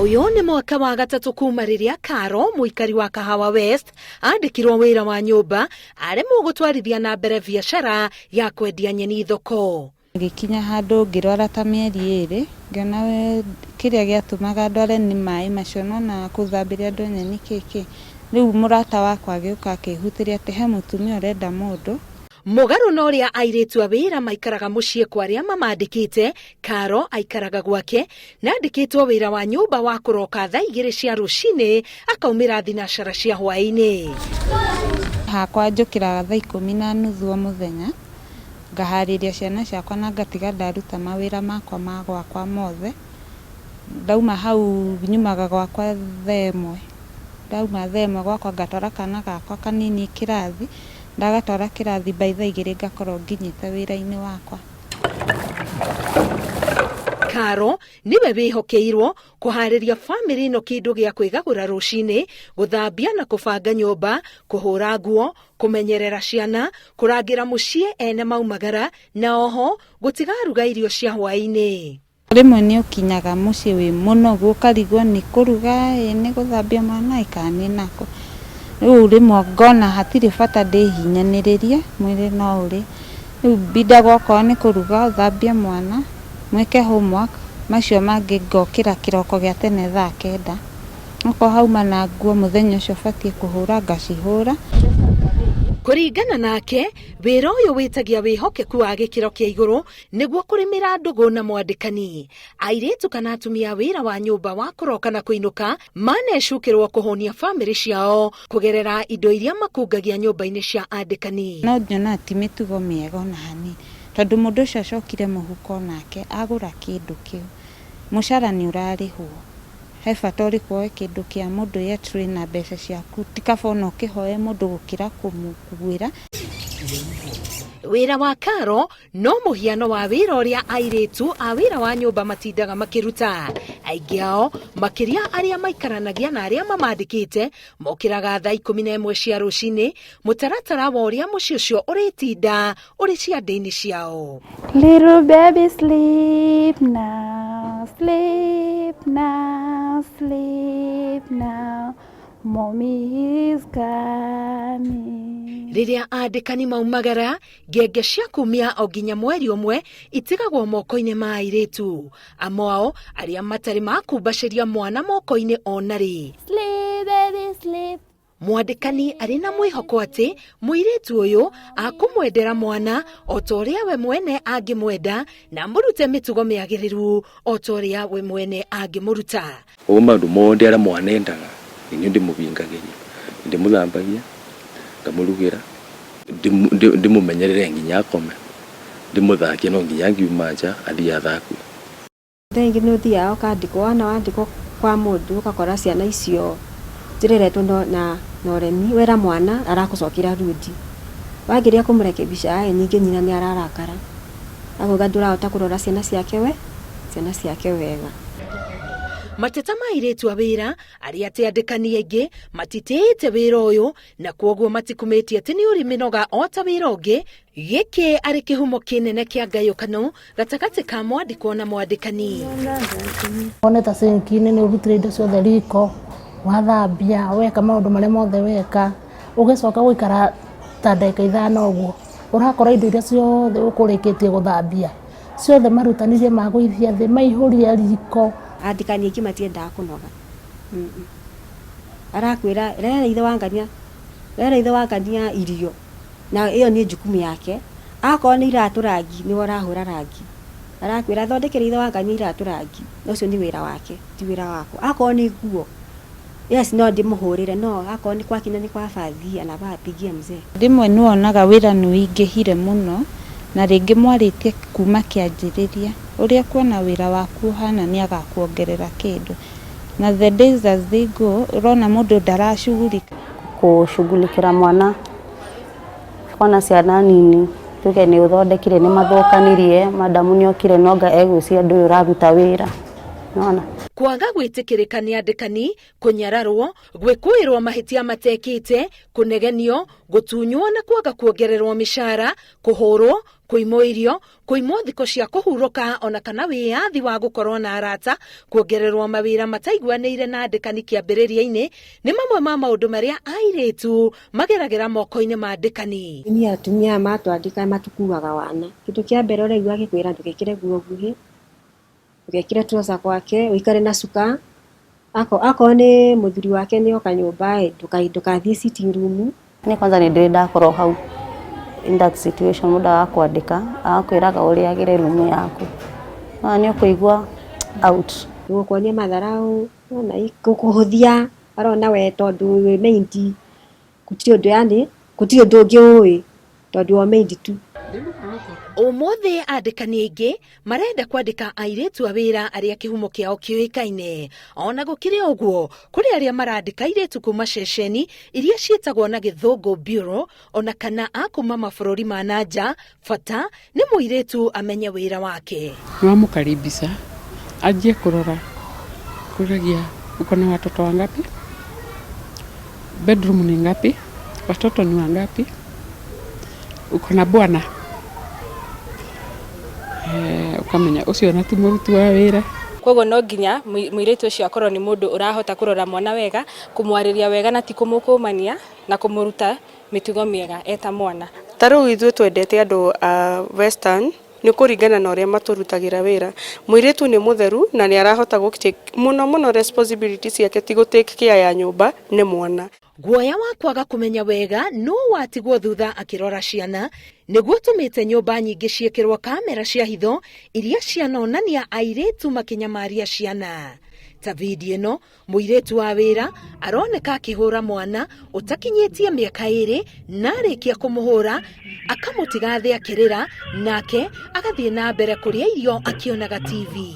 Ũyũ nĩ mwaka wa gatatũ kuma rĩrĩa Karo, mũikari wa Kahawa West, andĩkirwo wĩra wa nyũmba aremwo gũtwarithia na mbere biacara ya kwendia nyeni thoko. Ngĩkinya handũ ngĩrwara ta mĩeri 2, ngĩona kĩrĩa gĩatũmaga ndware nĩ maĩ macio, nona kũthambĩria andũ nyeni kĩkĩ. Rĩu mũrata wakwa agĩũka akĩhutĩria atĩ he mũtumia ũrenda mũndũ. Mũgarũ na ũrĩa airĩtu a wĩra maikaraga mũciĩ kwa arĩa mamandĩkĩte, Karo aikaraga gwake na andĩkĩtwo wĩra wa nyũmba wa kũroka thaa 2 cia rũcinĩ akaumĩra thinacara cia hwaĩ-inĩ. Hakwa njũkĩraga thaa 10:30 o mũthenya, ngaharĩria ciana ciakwa na ngatiga ndaruta mawĩra makwa ma gwakwa mothe. Ndauma hau nyumaga gwakwa thaa 1, ndauma thaa 1 gwakwa ngatwara kana gakwa kanini kĩrathi, ndagatwara kĩrathi by thaa 2 ngakorwo nginyĩte wĩra-inĩ wakwa. Karo niwe wĩhokeirwo kũharĩria bamĩrĩ ĩno kĩndũ gĩa kwĩgagũra rũcinĩ, gũthambia na kũbanga nyũmba, kũhũra nguo, kũmenyerera ciana, kũrangĩra mũciĩ ene maumagara, na oho gũtigaruga irio cia hwaĩ-inĩ. Rĩmwe nĩ ũkinyaga mũciĩ wĩ mũnogu ũkarigwo nĩ kũruga ĩ nĩ gũthambia mwana ĩ kana nĩ nako. Rĩu rĩmwe ngona hatirĩ bata ndĩhinyanĩrĩrie mwĩrĩ no ũrĩ. Rĩu mbindaga okorwo nĩ kũruga ũthambie mwana, mwĩke homework, macio mangĩ ngokĩra kĩroko gĩa tene thaa 9. Okorwo hauma na nguo mũthenya ũcio batiĩ kũhũra ngacihũra. Kũringana nake, wĩra ũyũ wĩtagia wĩhokeku wa gĩkĩro kĩa igũrũ nĩguo kũrĩmĩra ndũgũ na mwandĩkani. Airĩtu kana atumia wĩra wa nyũmba wa kũroka na kũinũka manecukĩrwo kũhũnia bamĩrĩ ciao kũgerera indo iria makungagia nyũmba-inĩ cia andĩkani. No nyonaga ti mĩtugo mĩega ona hanini, tondũ mũndũ ũcio acokire mũhuko nake agũra kĩndũ kĩu, mũcara nĩ ũrarĩhwo. He bata ũrĩkũ woe kĩndũ kĩa mũndũ yet wĩna mbeca ciaku, ti kaba ona ũkĩhoe mũndũ gũkĩra kũmũkuĩra. Wĩra wa Karo no mũhiano wa wĩra ũrĩa airĩtu a wĩra wa nyũmba matindaga makĩruta. Aingĩ ao makĩria arĩa maikaranagia na arĩa mamandĩkĩte mokĩraga thaa 11 cia rũcinĩ, mũtaratara wa ũrĩa mũciĩ ũcio ũrĩtinda ũrĩ ciande-inĩ ciao. Little baby sleep now, sleep now, sleep now. Mommy is coming. Rĩrĩa andĩkani maumagara, ngenge cia kumia o nginya mweri ũmwe itigagwo moko-inĩ ma airĩtu. Amwe ao arĩa matarĩ makumbacĩria mwana moko-inĩ ona rĩ. Sleep baby sleep. Mwandĩkani arĩ na mwĩhoko atĩ mũirĩtu ũyũ akũmwendera mwana o ta ũrĩa we mwene angĩmwenda na amũrute mĩtugo mĩagĩrĩru o ta ũrĩa we mwene angĩmũruta. Koguo maũndũ mothe arĩa mwana endaga nĩ niĩ ndĩmũbingagĩria, ndĩmũthambagia, ngamũrugĩra, ndĩmũmenyerere nginya akome, ndĩmũthakie no nginya angiuma nja athiĩ athakue. Thaa ingĩ nĩ ũthiaga ũkandĩkwo, wona wandĩkwo kwa mũndũ ũgakora ciana icio cireretwo na ũremi, wera mwana arakũcokera rudi. Wageria kũmũrekebisha ĩ ningĩ nyina nĩ ararakara, akauga ndũrahota kũrora ciana ciake we, ciana ciake wega. Mateta ma airĩtu a wĩra arĩa atĩ andĩkani aingĩ matitĩĩte wĩra ũyũ na kwoguo matikumĩtie atĩ nĩ ũrĩ mĩnoga o ta wĩra ũngĩ. Gĩkĩ arĩ kĩhumo kĩnene kĩa ngayũkano gatagatĩ ka mwandĩkwo na mwandĩkani. Wone ta sinki-inĩ nĩ ũrutire indo ciothe riko, wathambia, weka maũndũ marĩa mothe weka, ũgĩcoka gũikara ta ndagĩka 5 ũguo, ũrakora indo iria ciothe ũkũrĩkĩtie gũthambia, ciothe marutanirie magũithia thĩ, maihũria riko. Andĩkani aingĩ matiendaga kũnoga. Arakwĩra rera ithe wa ngania, rera ithe wa ngania irio, na ĩyo nĩ jukumu yake. Akorwo nĩ iratũ rangi, nĩwe ũrahũra rangi. Arakwĩra thondekera ithe wa ngania iratũ rangi, na ũcio nĩ wĩra wake, ti wĩra wakwa. Akorwo nĩ nguo, yes no ndĩmũhũrĩre, no akorwo nĩ gwakinya nĩ kwa bathi, anafaa apigie mzee. Rĩmwe nĩ wonaga wĩra nĩ ũingĩhire mũno na rĩngĩ mwarĩtie kuma kĩanjĩrĩria ũrĩa kuona wĩra waku ũhana nĩ agakuongerera kĩndũ. Na the days as they go ũrona mũndũ ndaracugurika. Kũcugurikĩra mwana kwana ciana nini tuge nĩ ũthondekire nĩ mathũkanirie madamu nĩ okire nonga egwĩciria ndũrĩ ũraruta wĩra. Nona Kwaga gwĩtĩkĩrĩka nĩ andĩkani, kũnyararwo, gwĩkũĩrwo mahĩtia matekĩte, kũnegenio, gũtunywo na kwaga kuongererwo mĩcara, kũhũrwo, kũimwo irio, kũimwo thikũ cia kũhurũka ona kana wĩyathi wa gũkorwo na arata, kuongererwo mawĩra mataiguanĩire na andĩkani kĩambĩrĩria-inĩ nĩ mamwe ma maũndũ marĩa airĩtu mageragĩra moko-inĩ ma andĩkani. Niĩ atumia matwandĩka matukuaga wana. Kĩndũ kĩa mbere ũraigua agĩkwĩra ndũgekĩre nguo nguhĩ, ndũgekĩre trouser kwake, ũikare na cuka. Akorwo nĩ mũthuri wake nĩ oka nyũmba ĩ, ndũkathiĩ sitting room. Niĩ kwanza nĩ ndĩrĩ ndakorwo hau in that situation, mũndũ agakwandĩka agakwĩraga ũrĩagĩre rumu yaku, no nĩ ũkũigua out. Gũkuonia matharau, wona gũkũhũthia, arona we tondũ wĩ maid gũtirĩ ũndũ, yani gũtirĩ ũndũ ũngĩ ũĩ tondũ o maid tu. Ũmũthĩ andĩkani aingĩ marenda kwandĩka airĩtu a wĩra arĩa kĩhumo kĩao kĩũĩkaine. Ona gũkĩrĩ ũguo, kũrĩ arĩa marandĩka airĩtu kuma ceceni iria ciĩtagwo na gĩthũngũ bureau, ona kana a kuma mabũrũri ma na nja, bata nĩ mũirĩtu amenye wĩra wake. Nĩwamũkaribisha anjie kũrora kũragia uko na watoto wangapi, bedroom ni ngapi, watoto ni wangapi, uko na bwana, ukamenya ũcio na ti mũruti wa wĩra. Koguo no nginya mũirĩtu ũcio akorwo nĩ mũndũ ũrahota kũrora mwana wega, kũmwarĩria wega na ti kũmũkũmania, na kũmũruta mĩtugo mĩega eta mwana. Ta rĩu ithuĩ twendete andũ a western nĩ kũringana na ũrĩa matũrutagĩra wĩra. Mũirĩtu nĩ mũtheru na nĩ arahota gũ take mũno mũno responsibility ciake, ti gũ take care ya nyũmba nĩ mwana. Guoya wa kwaga kũmenya wega nũ watigwo thutha akĩrora ciana nĩguo ũtũmĩte nyũmba nyingĩ ciĩkĩrwo kamera cia hitho iria cianonania airĩtu makĩnyamaria ciana. Ta video ĩno, mũirĩtu wa wĩra aroneka akĩhũra mwana ũtakinyĩtie mĩaka 2, na arĩkia kũmũhũra akamũtiga thĩ akĩrĩra, nake agathiĩ na mbere kũrĩa irio akĩonaga TV.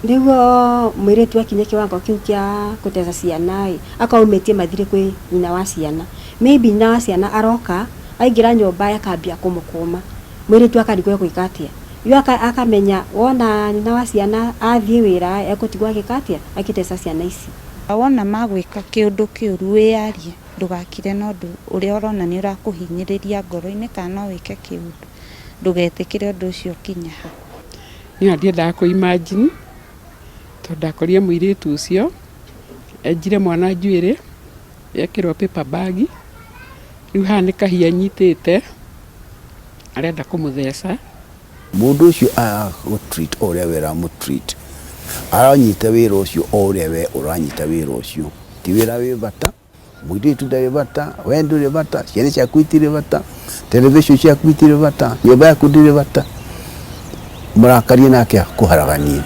Nĩguo mũirĩtu akinye kĩwango kĩu kĩa gũteca ciana ĩ, akorwo aumĩtie mathirĩ kwĩ nyina wa ciana, maybe nyina wa ciana aroka aingĩra nyũmba akambia kũmũkũma mũirĩtu, akarigwo egwĩka atĩa. Yu akamenya wona nyina wa ciana athiĩ wĩra egũtigwo agĩka atĩa, agĩteca ciana ici. Wona magwĩka kĩũndũ kĩũru, wĩyarie, ndũgakire na ũndũ ũrĩa ũrona nĩ ũrakũhinyĩrĩria ngoro-inĩ kana no wĩke kĩũndũ, ndũgetĩkĩre ũndũ ũcio ũkinye hau. Niĩ ndiendaga kũ imagine tondũ ndakorire mũirĩtu ũcio enjire mwana njuĩrĩ, ekĩrwo paper bag, rĩu haha nĩ kahia anyitĩte arenda kũmũtheca. Mũndũ ũcio aragũ treat o ũrĩa we ũramũ treat, aranyita wĩra ũcio o ũrĩa we ũranyita wĩra ũcio, ti wĩra wĩ bata. Mũirĩtu ndarĩ bata, we ndũrĩ bata, ciana ciaku itirĩ bata, television ciaku itirĩ bata, nyũmba yaku ndĩrĩ bata, mũrakarie nake akũharaganie.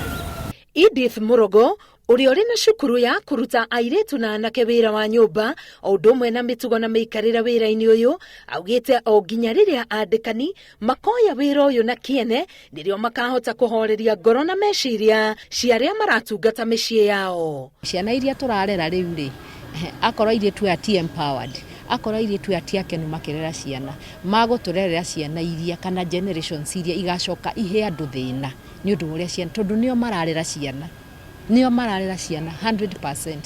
Edith Murogo ũrĩa ũrĩ na cukuru ya kũruta airĩtu na anake wĩra wa nyũmba o ũndũ ũmwe na mĩtugo na mĩikarĩre wĩra-inĩ ũyũ, augĩte o nginya rĩrĩa andĩkani makoya wĩra ũyũ na kĩene nĩrĩo makahota kũhoreria ngoro na meciria cia arĩa maratungata mĩciĩ yao. Ciana iria tũrarera rĩu rĩ, akorwo airĩtu aya ti empowered, akorwo airĩtu aya ti akenu makĩrera ciana, magũtũrerera ciana iria kana generations iria igacoka ihe andũ thĩna nĩ ũndũ wa ũrĩa ciana, tondũ nĩo mararera ciana, nĩo mararera ciana 100%.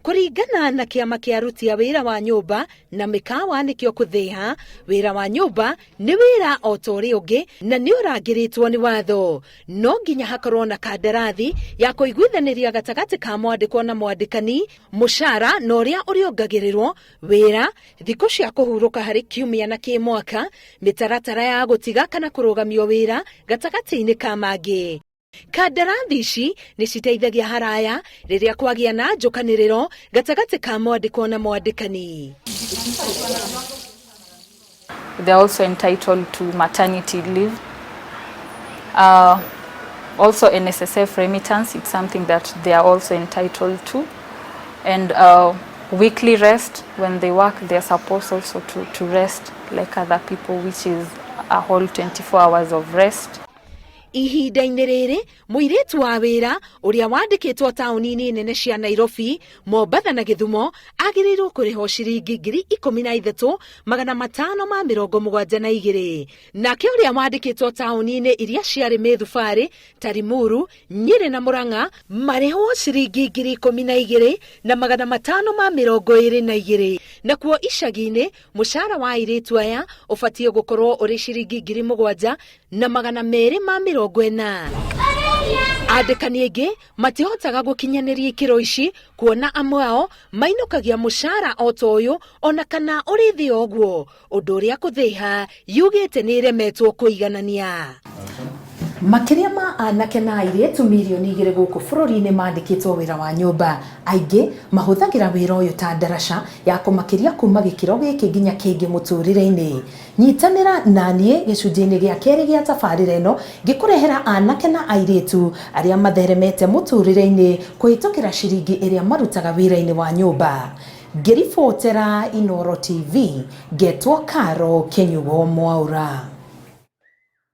Kũringana na kĩama kĩa aruti a wĩra wa nyũmba na mĩkawa nĩkĩo kũthĩha, wĩra wa nyũmba nĩ wĩra o ta ũrĩa ũngĩ na nĩ ũrangĩrĩtwo nĩ watho. No nginya hakorwo na kandarathi ya kũiguithanĩria gatagatĩ ka mwandĩkwo na mwandĩkani, mũcara na ũrĩa ũrĩongagĩrĩrwo, wĩra, thikũ cia kũhurũka harĩ kiumia na kĩmwaka, mĩtaratara ya gũtiga kana kũrũgamio wĩra gatagatĩ-inĩ ka mangĩ. Kandarathi ici nĩ citeithagia haraya rĩrĩa kwagĩa na njũkanĩrĩro gatagatĩ ka mwandĩkwo na mwandĩkani. They're also entitled to maternity leave. Also NSSF remittance, it's something that they are also entitled to. And weekly rest, when they work, they are supposed also to rest like other people, which is a whole 24 hours of rest. Ihinda-inĩ rĩrĩ, mũirĩtu wa wĩra ũrĩa wandĩkĩtwo taũni-inĩ nene cia Nairobi, Mombatha na Gĩthumo agĩrĩirwo kũrĩhwo ciringi 13,572. Nake ũrĩa wandĩkĩtwo taũni-inĩ iria ciarĩ mĩthubarĩ ta Limuru, Nyĩrĩ na Murang'a marĩhwo ciringi 12,522. Nakuo icagi-inĩ mũcara wa airĩtu aya ũbatiĩ gũkorwo ũrĩ ciringi 7,240. Andĩkani aingĩ matihotaga gũkinyanĩria ikĩro ici kuona amwe ao mainũkagia mũcara o ta ũyũ ona kana ũrĩ thĩ o ũguo, ũndũ ũrĩa kũthĩha yugĩte nĩ ĩremetwo kũiganania. Makĩria ma anake na airĩtu mirioni igĩrĩ gũkũ bũrũri-inĩ mandĩkĩtwo wĩra wa nyũmba. Aingĩ mahũthagĩra wĩra ũyũ ta ndaraca ya kũmakĩria kuma gĩkĩro gĩkĩ nginya kĩngĩ mũtũrĩre-inĩ. Nyitanĩra na niĩ gĩcunjĩ-inĩ gĩa kerĩ gĩa tabarĩra ĩno ngĩkũrehera anake na airĩtu arĩa matheremete mũtũrĩre-inĩ kũhĩtũkĩra ciringi ĩrĩa marutaga wĩra-inĩ wa nyũmba. Ngĩribotera Inooro TV, ngetwo Caro Kĩnyugo Mwaũra.